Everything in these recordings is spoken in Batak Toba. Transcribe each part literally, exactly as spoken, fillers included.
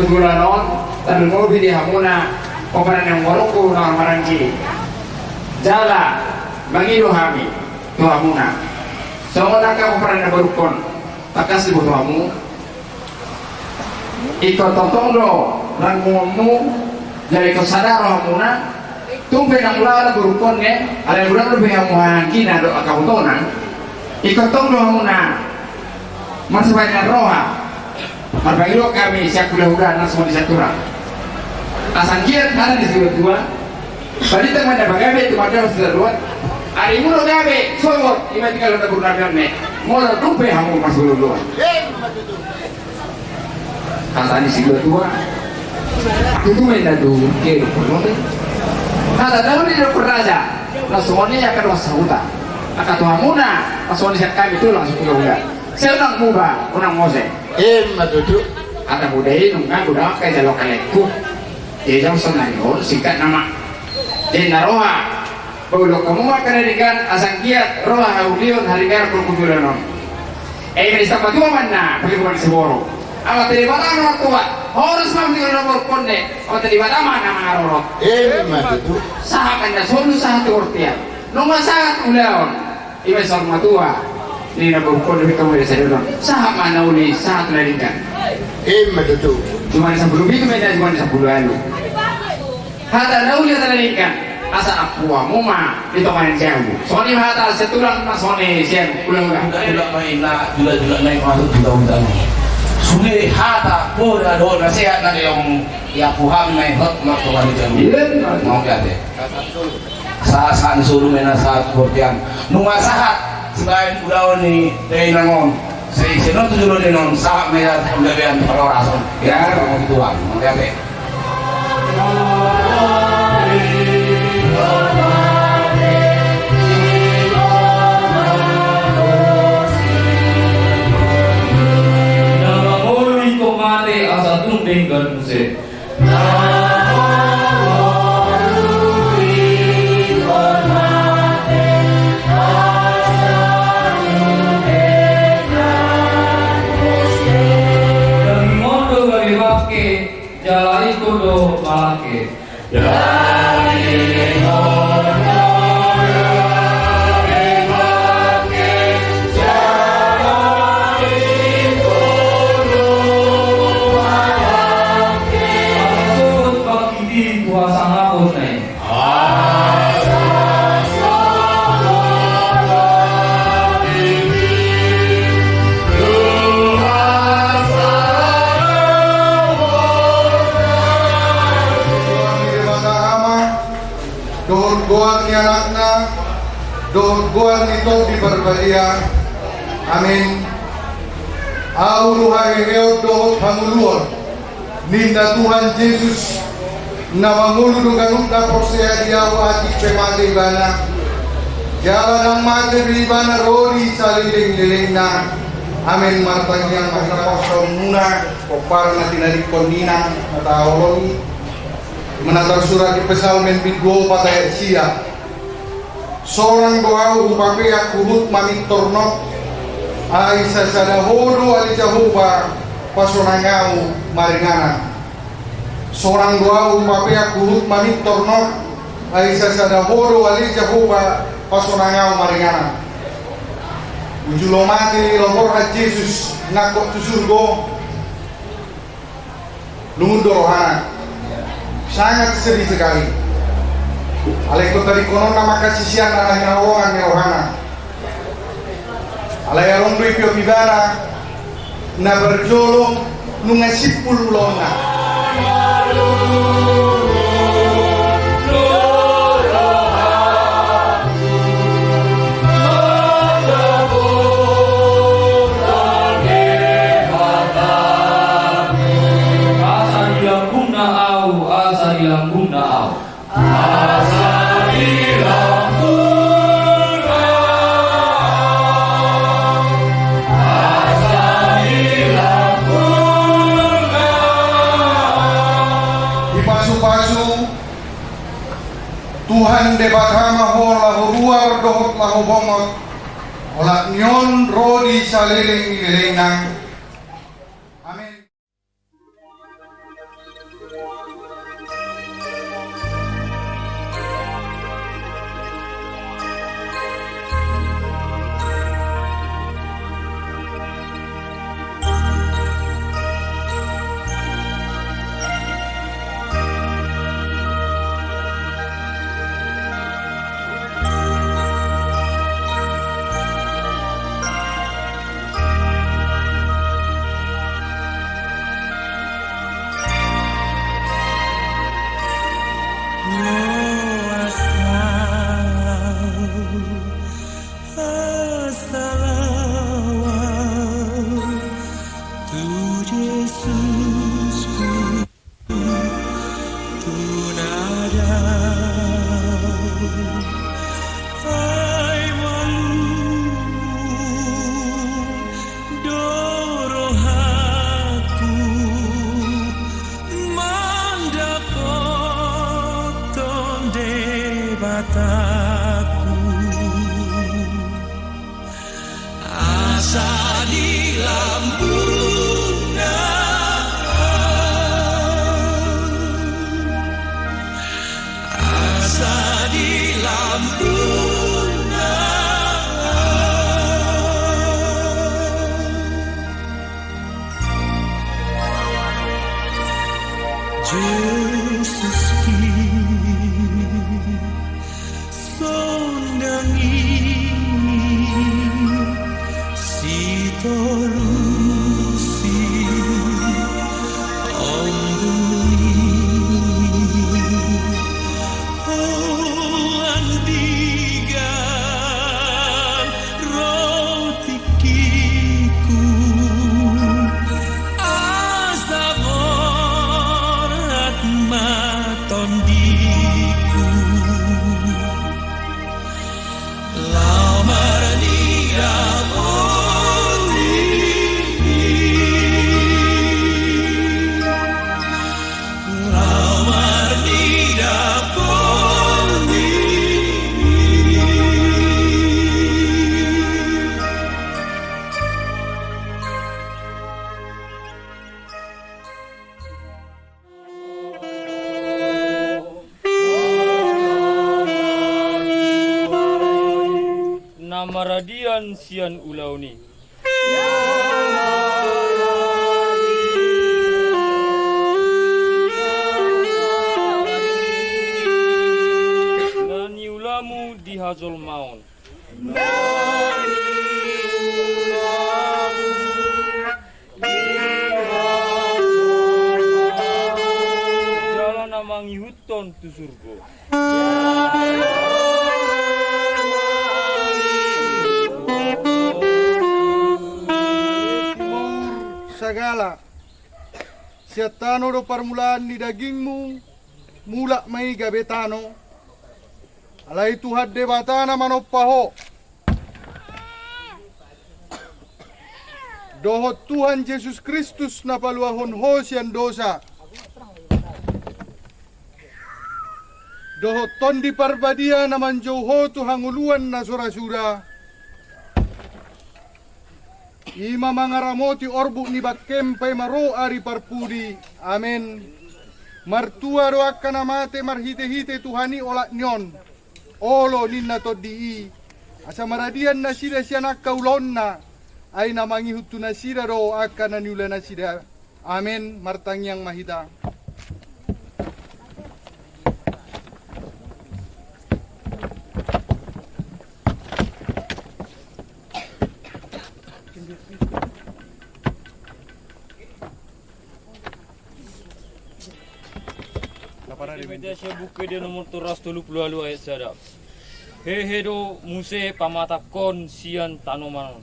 Bulan on, tarlumobi di hamuna pomparan ni borungku na maranggi. Jala mangido hami tu hamuna. Songon angka pomparan ni borungkon, tangkas diboto hamu. Ingkon tongtong do rangumonmu, jala ingkon sada rohamuna. Tung pe ndang ulaon borungkon ne, alai ulaon dope hamu anggina dohot angka botona. Ingkon tong do hamuna marsipaingan roha. Marpangidoan hami sian hulahula na songon i sahat tu hami. Asa anggiat hata ni situa-tua, balintang ma na pagabe, tumandangkon sisaluhon. Ari muna gabe sogot, i ma tinggal na burna biar ne. Molo dope hamu marsipaingan roha. Hata ni situa-tua. Tutu ma inna tu ke do pornote. Hata tahu ni dokter raja. Na songon i angka dongan sahuta. Angka tu hamuna na songon i sian hami tulang sipuluh uda. Sai unang muba, unang mose. Ima tutu. Hata muda i nunga godang angka jalo kalengku. Jadi jam sonari on singkat nama. Jadi na roha. Paulak hamu ma angka na denggan, asa anggiat ro haulion harigaran pargujulan on. Eme di sitamba tua ma na pake bulan siboru. Amanta Debata ma na tua. Horas ma di na borungkon ne. Amanta Debata ma na mangarorot. Ima tutu. Sahat ma na solu sahat tu bortian. Nunga sahat ulaon. Ima saur matua. Di na borungkon ne, beta mode sadodon. Sahat ma na uli sahat na denggan. Ima tutu. Jumadi sampulu pitu ma inna jumadi sampulu ualu. Hata na uli hata na denggan, asa ampu hamu ma di tonga ni jabu. Songon i ma hata sian tulang ma songon i sian hulahula. Hulahula ma inna, hulahula na i masuk hulahula. Sude hata poda dohot nasehat na diampu hami na i hot ma tonga ni jabu. Iya. Mau kate. Sahat, sahat ni solu ma inna sahat bortian. Nunga sahat sibaen ulaon ni dainang on. Sai sian on tu jolo ni on sahat ma inna panggabean parhorasan. Ya, sama Tuhan. Oke, oke. Na mangolu ingkon mate asa tung denggan muse. Daging on do gabe bangke, jala ingkon do malangke. Daging on do gabe bangke, jala ingkon do malangke. Asa sogot bangkit i tu hasangapon na i. Dohot goar ni Anakna, dohot goar ni Tondi Parbadia. Amin. Ahu do haheheon dohot hangoluan, ninna Tuhan Jesus, na mangolu do ganup na porsea di Ahu atik pe mate ibana. Jala ndang mate be ibana ro di salelenglelengna. Amen. Martangiang ma hita pasahat muna pomparan na tinadingkon ni inang na taoloi. Ima na tarsurat di Psalmen bindu opat ayat sia. Sorang do ahu hupapeak huhut mamintor nok, ai sasada Ho do ale Jahowa pasonang ahu maringanan. Sorang do ahu hupapeak huhut mamintor nok, ai sasada Ho do ale Jahowa pasonang ahu maringanan. Uju lo mate lo borhat Jesus nangkok tu surgo. Lungun do rohana. Sangat sedih sekali. Alai ingkon tadingkononna ma angka siseanna na hinaholongan ni rohana. Alai adong do ipeop ibana na parjolo nunga simpul ulaonna. Asa di lambungna ahu, asa di lambungna ahu. Asa di lambungna ahu, asa di lambungna ahu. Dipasupasu Tuhan Debata ma ho laho ruar dohot laho bongot, olat ni on ro di saleleng ni lelengna. Amen. Asa, asa laho au tu Jesusku, tu na dao. Ai malum do rohangku mandapothon Debataku. Asa di lambungna, asa di lambungna. Jesusku, sondangi sitorusi ombuni. O andigan ro tingkiku, asa borhat ma tondiku. Laho marnida boti, laho marnida boti. Na maradian sian ulaon i. Na niulamu di hajolmaon. Jala na mangihuthon tu surgo. Sagala. Sian tano do parmulaan ni dagingmu, mulak ma i gabe tano. Alai Tuhan Debata na manompa ho dohot Tuhan Jesus Kristus na paluahon ho sian dosa, dohot Tondi Parbadia na manjou ho tu hangoluan na so ra suda, i ma mangaramoti orbuk ni bangkem paima ro ari parpudi. Amen. Martua do angka na mate marhitehite Tuhan i olat ni on, olo ninna Tondi i, asa maradian nasida sian angka ulaonna, ai na mangihut tu nasida do angka na niula nasida. Amen. Martangiang ma hita. Ita sian Buku Ende nomor tolu ratus tolu pulu ualu ayat sada. Hehe do muse pamatangkon sian tanoman on.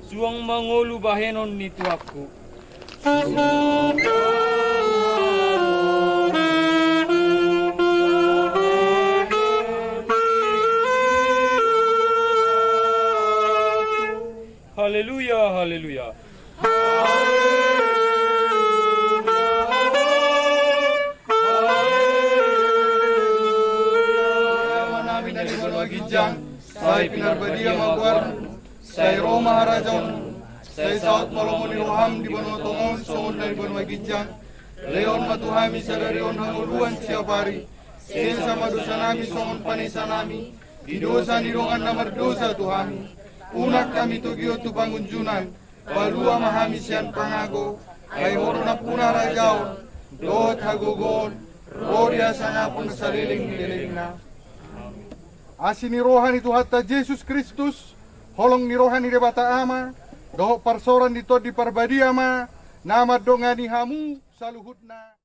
Suang ma ngolu bahenon ni tuanku. Haleluya, haleluya. Sai pinarbadia ma goarmu, sai ro ma harajaonmu, sai saut ma lomo ni roham di banua tonga on songon na di banua ginjang. Lehon ma tu hami sadari on hangoluan siapari. Sesa ma dosanami songon panesanami di dosa ni dongan na mardosa tu hami. Unang hami togihon tu pangunjunan, palua ma hami sian pangago. Ai Ho do nampuna harajaon dohot hagogoon ro di hasangapon saleleng ni lelengna. Asi ni roha ni Tuhanta Jesus Kristus, holong ni roha ni Debata Ama, dohot parsaoran ni Tondi Parbadia ma na mandongani hamu saluhutna.